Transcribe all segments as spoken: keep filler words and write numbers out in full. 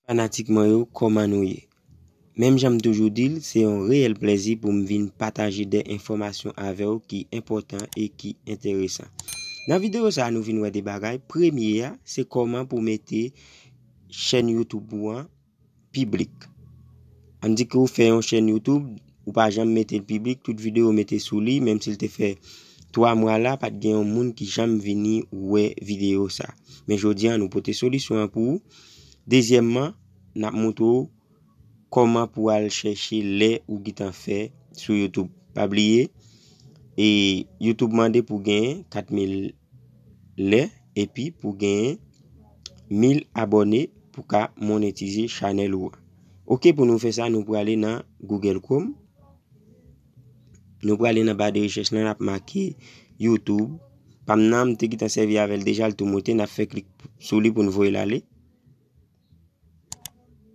Fanatik mwen yo, kòman nou ye? Menm jan m toujou di l, se yon reyèl plèzi pou m vin pataje de enfòmasyon avè w ki enpòtan e ki enteresan. Nan videyo sa a, nou vin wè de bagay. Premye a, se kòman pou w mete chèn YouTube ou an piblik. Ann di ke w fè yon chèn YouTube, ou pa janm mete l piblik, tout videyo w mete sou li, menm si l te fè twa mwa la, pa t gen yon moun ki janm vini wè videyo sa. Men jodi a, nou pote solisyon an pou ou. Dezyèmman, n ap montre w kòman pou w al chèche lè ou gentan fè sou YouTube. Pa bliye, e YouTube mande pou genyen kat mil lè, epi pou genyen mil abòne pou ka monetize chanèl ou an. Oke, pou nou fè sa, nou prale nan Google Chrome. Nou prale nan ba de rechèch lan, n ap make YouTube. Pa m nan, m te gentan sèvi avè l deja, l tou moute, n ap fè klik sou li pou n voye l ale.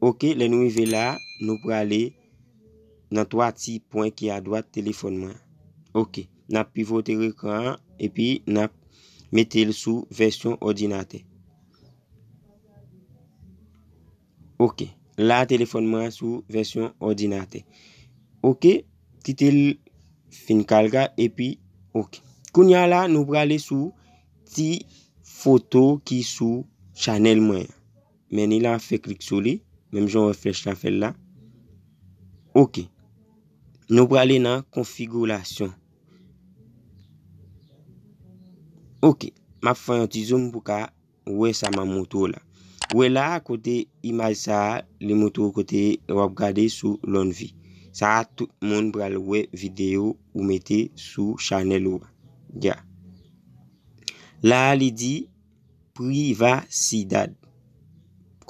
Oke, lè nou rive la, nou prale nan twa ti pwen ki adwat telefòn mwen. Oke, n ap pivote ekran an, epi n ap mete l sou vèsyon òdinatè. Oke, la telefòn mwen an sou vèsyon òdinatè. Oke, kite l fin kalga, epi oke. Kounye a la, nou prale sou ti foto ki sou chanèl mwen an. Men ni la, fè klik sou li, menm jan w wè flèch la fè l la. Oke. Nou prale nan konfigirasyon. Oke. M ap fè yon ti zoom pou ka wè sa m ap montre w la. Wè la, kote imaj sa a, li montre w kote w ap gade sou Lonvi. Sa a, tout moun pral wè videyo ou mete sou chanèl ou a. Ya. La a, li di privasidad.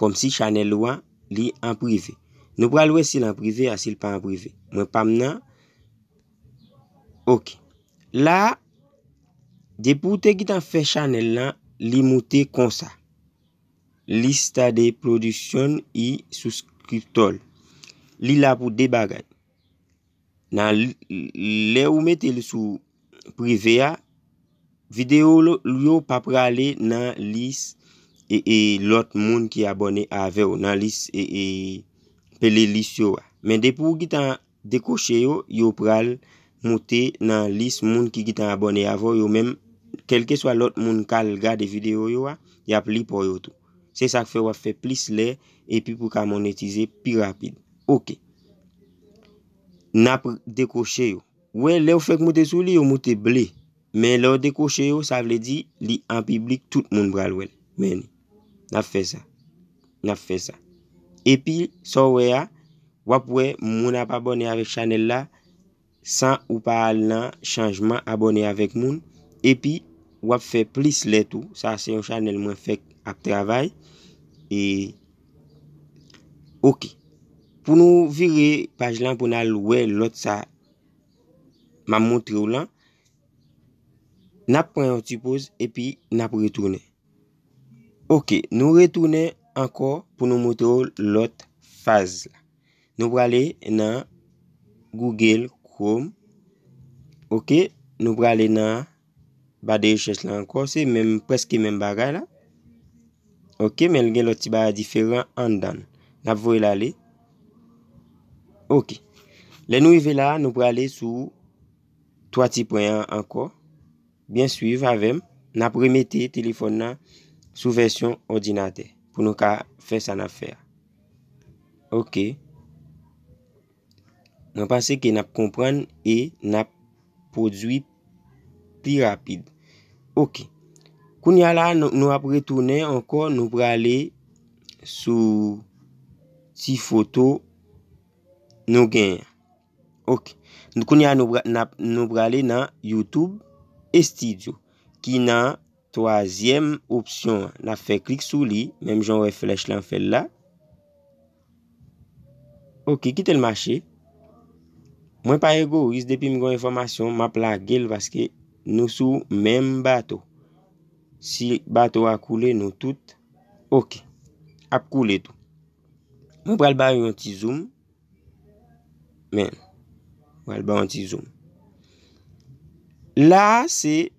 Kòmsi chanèl ou a, li an prive. Nou pral wè si l an prive a, si l pa an prive. Mwen pa m nan. Oke. La a, depi w te gentan fè chanèl lan, li moute konsa. Lista de producción y suscriptor. Li la pou de bagay. Nan l-, lè ou mete l sou prive a, videyo lo-, yo pa prale nan lis e, e lòt moun ki abòne avè w, nan lis e, e playlist yo a. Men depi w gentan dekwoche yo, yo pral moute nan lis moun ki gentan abòne avè w yo menm, kèlkeswa lòt moun k al gade videyo yo a, y ap li pa w yo tou. Se sa k fè w ap fè plis lè epi pou ka monetize pi rapid. Oke. N ap dekwoche yo. Wè, lè w fèk moute sou li, yo moute ble. Men lè w dekwoche yo, sa vle di li an piblik, tout moun pral wè l. Men ni. N ap fè sa. N ap fè sa. Epi, sa w wè a, w ap wè moun ap abòne avèk chanèl la, san ou pa al nan chanjman abòne avèk moun. Epi, w ap fè plis lè tou. Sa se yon chanèl mwen fèk ap travay. E, oke. Pou nou vire paj lan, pou n al wè lòt sa m ap montre w lan, n ap pran yon ti poz epi n ap retounen. Oke, nou retounen ankò pou nou montre w lòt faz la. Nou prale nan Google Chrome. Oke, nou prale nan ba de rechèch la ankò. Se menm, prèske menm bagay la. Oke, men l gen lòt ti bagay diferan anndan l. N ap voye l ale. Oke. Lè nou rive la, nou prale sou twa ti pwen an ankò. Byen swiv avè m. N ap remete telefòn nan sou vèsyon òdinatè pou nou ka fè sa n ap fè a. Oke. Mwen panse ke n ap konprann e n ap pwodui pi rapid. Oke. Kounye a la, nou, nou ap retounen ankò, nou prale sou ti foto nou genyen. Oke. Nou, kounye a, nou pra-, n ap, nou prale nan YouTube Studio, ki nan twazyèm opsyon an. N ap fè klik sou li, menm jan w wè flèch lan fè l la. Oke, kite l mache. Mwen pa egoyis, depi m gen yon enfòmasyon, m ap lage l paske nou sou menm bato. Si bato a koule, nou tout, oke, ap koule tou. Mwen pral ba yon ti zoom. Men, pral ba yon ti zoom. La, se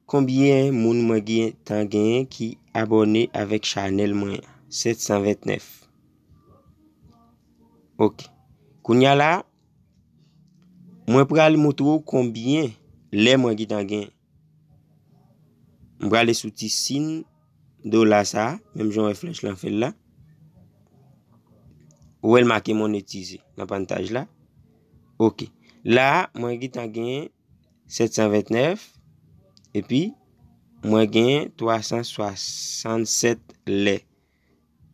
konbyen moun mwen gentan genyen ki abòne avèk chanèl mwen an? Sèt san vennèf. Ok. Kounye a la, mwen pral montre w konbyen lè mwen gentan gen. M prale sou ti sin dola sa, menm jan w wè flèch lan fè l la. Ou wè l make monetize nan pantaj la. Ok. La, mwen gentan gen sèt san vennèf, epi mwen gen twa san swasannsèt lè.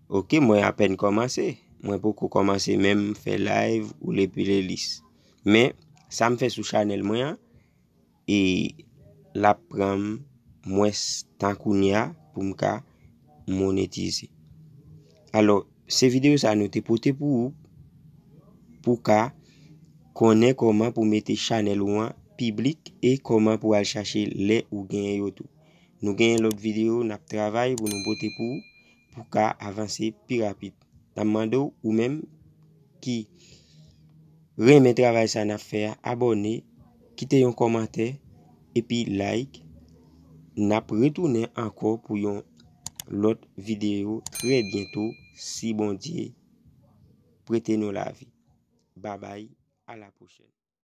Ok, mwen apèn kòmanse. Mwen poko kòmanse menm fè live ou le playlist. Men, sa m fè sou chanèl mwen an, e l ap pran m mwens tan kounye a pou m ka monetize. Alò, se videyo sa nou te pote pou ou, pou ka konnen kòman pou mete chanèl ou an piblik e kòman pou al chache lè ou genyen yo tou. Nou genyen lòt videyo n ap travay pou nou pote pou ou, pou ka avanse pi rapid. N ap mande w, ou menm ki renmen travay sa n ap fè a, abòne, kite yon kòmantè, epi like. N ap retounen ankò pou yon lòt videyo trè byento, si Bondye prete nou lavi. Babay, a la pwochèn.